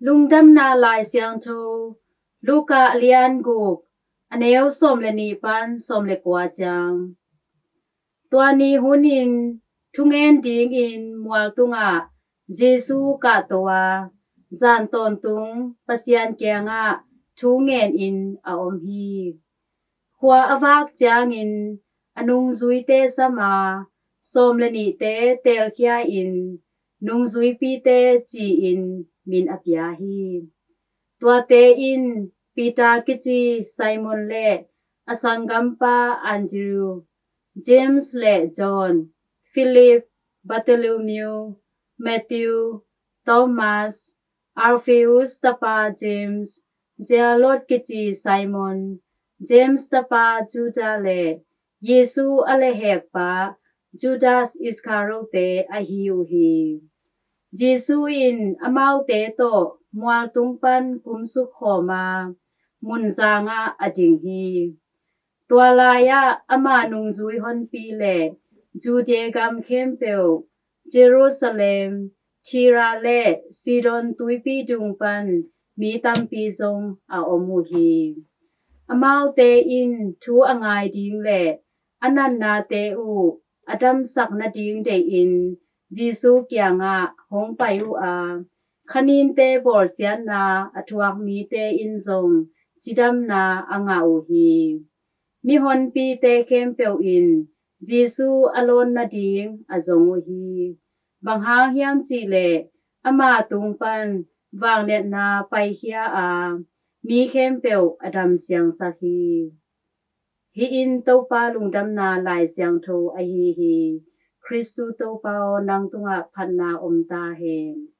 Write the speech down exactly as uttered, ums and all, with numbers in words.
Lungdamna Lai Siangtho, Luka a lian guk, a neu sawm le nih pan sawm le kua ciang. Tua ni hunin thungen dingin mual tungah Jesu kahto a, zan tawntung Pasian kiangah thu ngenin a om hi. Khua a vak ciangin a nungzuite sam a, sawm le nihte teelkhia in nungzuipite ci-in min a pia hi. Tuate in Peter kici Simon le a sanggampa Andrew, James le John, Philip, Bartholomew, Matthew, Thomas, Alphaeus tapa James, Zealot kici Simon, James tapa Judah le Jesu a lehhekpa Judas Iskariote ahi uh hi. Jesu in amaute tawh mualtung pan kumsuk khawm a, munzangah a ding hi. Tua lai-ah ama nungzui honpi le Judea gam khempeuh, Jerusalem, Tira le Sidon tuipi dung pan mi tampi zong a om uh hi. Amaute in thu a ngai ding le a natnate uh a damsak nading deihin Jesu kiangah hong pai uh a, khaninte bawlsiatna a thuak mite in zong cidamna a ngah uh hi. Mihonpite khempeuh in Jesu a lawn nading a zong uh hi. Bang hang hiam cihleh ama tung pan vangliatna paikhia a, mi khempeuh a damsiangsak hi. Hih in Topa lungdamna Lai Siangtho ahi hi. Khristu Topa aw, nang tungah phatna om ta hen.